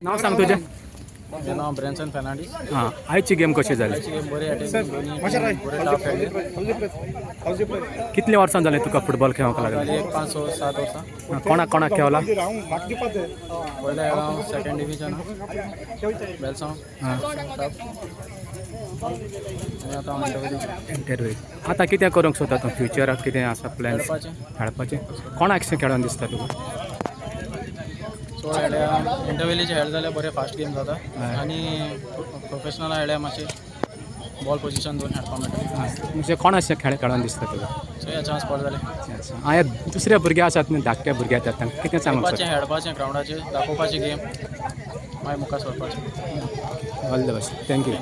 नाव सांग तुजें. म्हजें नांव ब्रेन्सन फेर्नांडीस. हां, आयची गेम कशी जाली? आयची गेम बरी अटॅक, दोनी बरे टाफ खेळ्ळे. कितले वर्सां जालें तुका फुटबॉल खेळोंक लागले? जाली एक 5, 6, 7 वर्सां. कोणाक कोणाक खेळला? पयल्या खेळा हांव सेकंड डिविजन बेलसांव क्लब आनी आतां हांव इंटरव्यू. इंटरव्यू. आतां कितें करूंक सोदता तूं? फ्युचराक कितें आसा प्लॅन्स? खेळपाचें. खेळपाचें. कोणाक अशें खेळोन दिसता तुका? सो खेळ्ळ्या इंटरव्यूचे खेळ जाल्यार बरे फास्ट गेम जाता आनी प्रोफेशनल खेळ्ळ्यार मातशें बॉल पोजिशन दोन खेळपाक मेळटा. म्हणजे कोण अशें खेळ खेळोन दिसता तुका? सो हे चान्स पडले जाल्यार. आं, हे दुसरे भुरगे आसात न्ही, धाकटे भुरगे आसात, तांकां कितें सांगूंक खेळपाचें, खेळपाचें, ग्रावंडाचेर दाखोवपाची गेम, मागीर मुखार सरपाचें. All the best, thank you.